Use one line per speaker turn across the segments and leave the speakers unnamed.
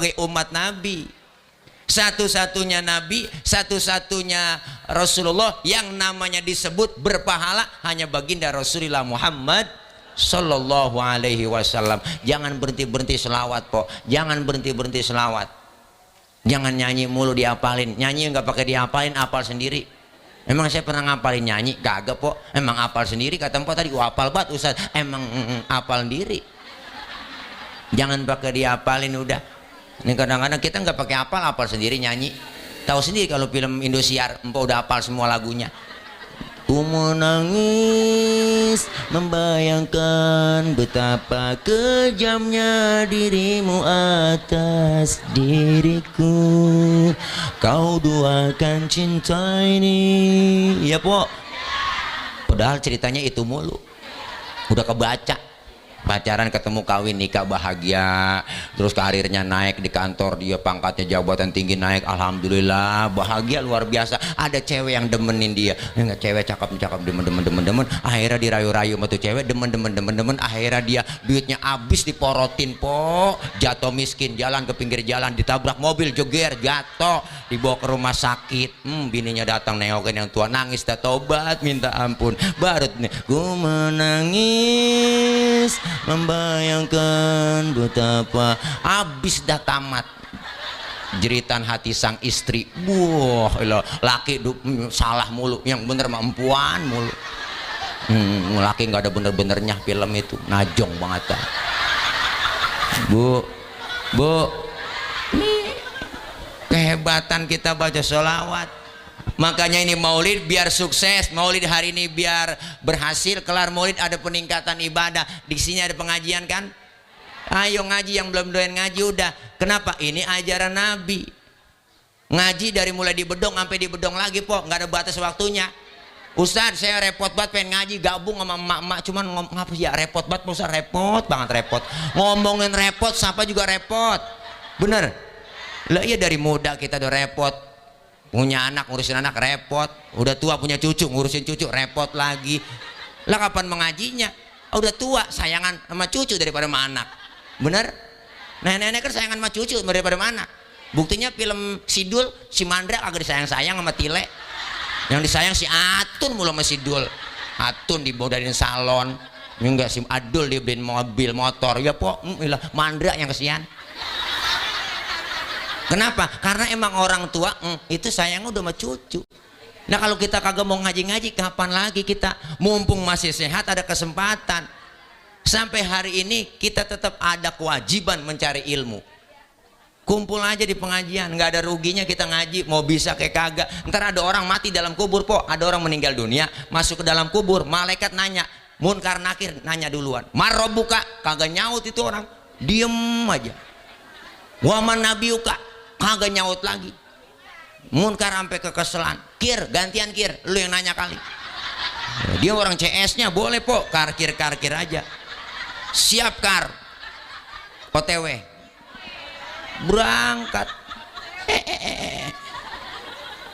sebagai umat Nabi. Satu-satunya Nabi, satu-satunya Rasulullah yang namanya disebut berpahala hanya baginda Rasulullah Muhammad Sallallahu Alaihi Wasallam. Jangan berhenti-berhenti selawat po, jangan berhenti-berhenti selawat. Jangan nyanyi mulu dihafalin, nyanyi nggak pakai dihafalin, hafal sendiri. Emang saya pernah ngapalin nyanyi? Kagak po, emang hafal sendiri. Kata empo tadi, hafal banget Ustaz. Emang hafal sendiri. Jangan pakai dihafalin udah. Ini kadang-kadang kita nggak pakai hafal sendiri nyanyi. Tahu sendiri kalau film Indosiar, empo udah hafal semua lagunya. Ku menangis membayangkan betapa kejamnya dirimu atas diriku. Kau duakan cinta ini. Ya po. Padahal ceritanya itu mulu. Udah kebaca. Pacaran, ketemu, kawin, nikah, bahagia, terus karirnya naik di kantor, dia pangkatnya jabatan tinggi naik, alhamdulillah bahagia luar biasa. Ada cewek yang demenin dia, enggak, cewek cakep demen, akhirnya dirayu-rayu sama tuh cewek, demen, akhirnya dia duitnya habis diporotin po, jatuh miskin, jalan ke pinggir jalan, ditabrak mobil, joger, jatuh, dibawa ke rumah sakit. Bininya datang nengokin yang tua, nangis, dah tobat, minta ampun, baru nih, ku menangis membayangkan betapa, habis dah tamat jeritan hati sang istri. Wah, laki salah mulu, yang bener mah empuan mulu. Laki nggak ada bener-benernya film itu, najong banget dah. Bu, ini kehebatan kita baca sholawat. Makanya ini maulid biar sukses, maulid hari ini biar berhasil, kelar maulid ada peningkatan ibadah. Di sini ada pengajian kan? Ayo ngaji, yang belum doyan ngaji udah. Kenapa? Ini ajaran Nabi. Ngaji dari mulai di bedong sampai di bedong lagi po, nggak ada batas waktunya. Ustaz, saya repot banget pengen ngaji, gabung sama emak-emak, cuman ngapa ya repot banget Ustaz, repot banget, repot. Ngomongin repot, siapa juga repot. Bener? Lah iya, dari muda kita udah repot. Punya anak, ngurusin anak repot. Udah tua punya cucu, ngurusin cucu repot lagi. Lah kapan mengajinya? Udah tua, sayangan sama cucu daripada sama anak. Bener? Nenek-nenek kan sayangan sama cucu daripada sama anak. Buktinya film Sidul, si Mandra agak disayang-sayang sama Tile. Yang disayang si Atun mulu sama Sidul. Atun dibodain salon. Enggak, si Adul dibeliin mobil, motor. Ya po, Mandra yang kesian. Kenapa? Karena emang orang tua itu sayang udah sama cucu. Nah kalau kita kagak mau ngaji-ngaji, kapan lagi kita? Mumpung masih sehat, ada kesempatan. Sampai hari ini kita tetap ada kewajiban mencari ilmu. Kumpul aja di pengajian, nggak ada ruginya kita ngaji, mau bisa kayak kagak. Ntar ada orang mati dalam kubur po, ada orang meninggal dunia, masuk ke dalam kubur, malaikat nanya, Munkar Nakir nanya duluan, Marobuka, kagak nyaut itu orang, diem aja. Waman Nabiuka, kagak nyaut lagi. Munkar sampai kekeselan, Kir, gantian Kir, lu yang nanya kali. Dia orang CS-nya, boleh po, karkir aja. Siap Kar, OTW, berangkat.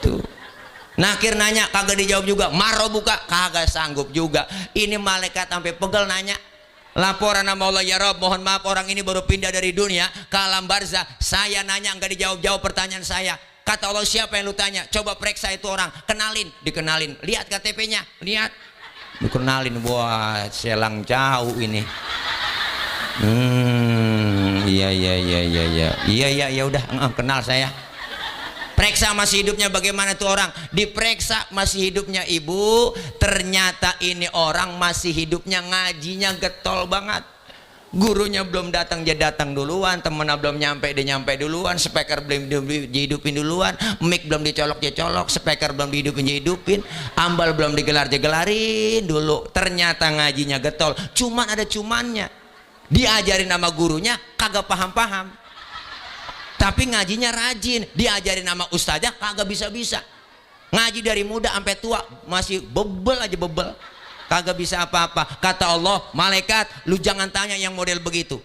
Tuh. Nakir nanya, kagak dijawab juga. Maro buka, kagak sanggup juga. Ini malaikat sampai pegel nanya. Laporan sama Allah, ya Rob, mohon maaf orang ini baru pindah dari dunia ke alam barzah. Saya nanya nggak dijawab-jawab pertanyaan saya. Kata Allah, siapa yang lu tanya? Coba periksa itu orang, kenalin. Dikenalin, lihat KTP-nya, lihat. Dikenalin, wah selang jauh ini. Iya udah, kenal saya. Periksa masih hidupnya bagaimana tuh orang? Diperiksa masih hidupnya ibu, ternyata ini orang masih hidupnya, ngajinya getol banget. Gurunya belum datang, dia datang duluan. Temennya belum nyampe, dia nyampe duluan. Speaker belum dihidupin duluan. Mic belum dicolok, dia colok. Speaker belum dihidupin, dia hidupin. Ambal belum digelar, dia gelarin dulu. Ternyata ngajinya getol. Cuman ada cumannya. Diajarin nama gurunya kagak paham-paham. Tapi ngajinya rajin. Diajarin nama ustaznya kagak bisa-bisa. Ngaji dari muda sampai tua masih bebel aja, bebel. Kagak bisa apa-apa. Kata Allah, malaikat, lu jangan tanya yang model begitu.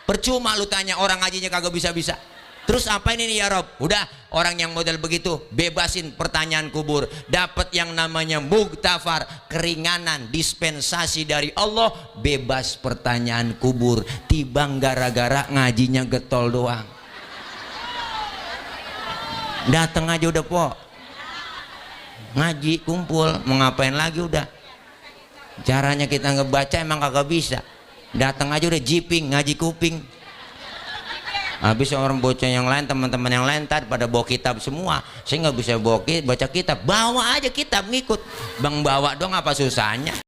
Percuma lu tanya orang ngajinya kagak bisa-bisa. Terus apa ini nih ya Rob? Udah, orang yang model begitu bebasin pertanyaan kubur. Dapat yang namanya muktafar, keringanan, dispensasi dari Allah, bebas pertanyaan kubur. Tibang gara-gara ngajinya getol doang. Datang aja udah po, ngaji kumpul, mau ngapain lagi udah. Caranya kita ngebaca emang kagak bisa. Datang aja udah jiping, ngaji kuping. Habis orang bocah yang lain, teman-teman yang lain tadi pada bawa kitab semua. Saya nggak bisa bawa baca kitab, bawa aja kitab ngikut. Bang bawa dong apa susahnya?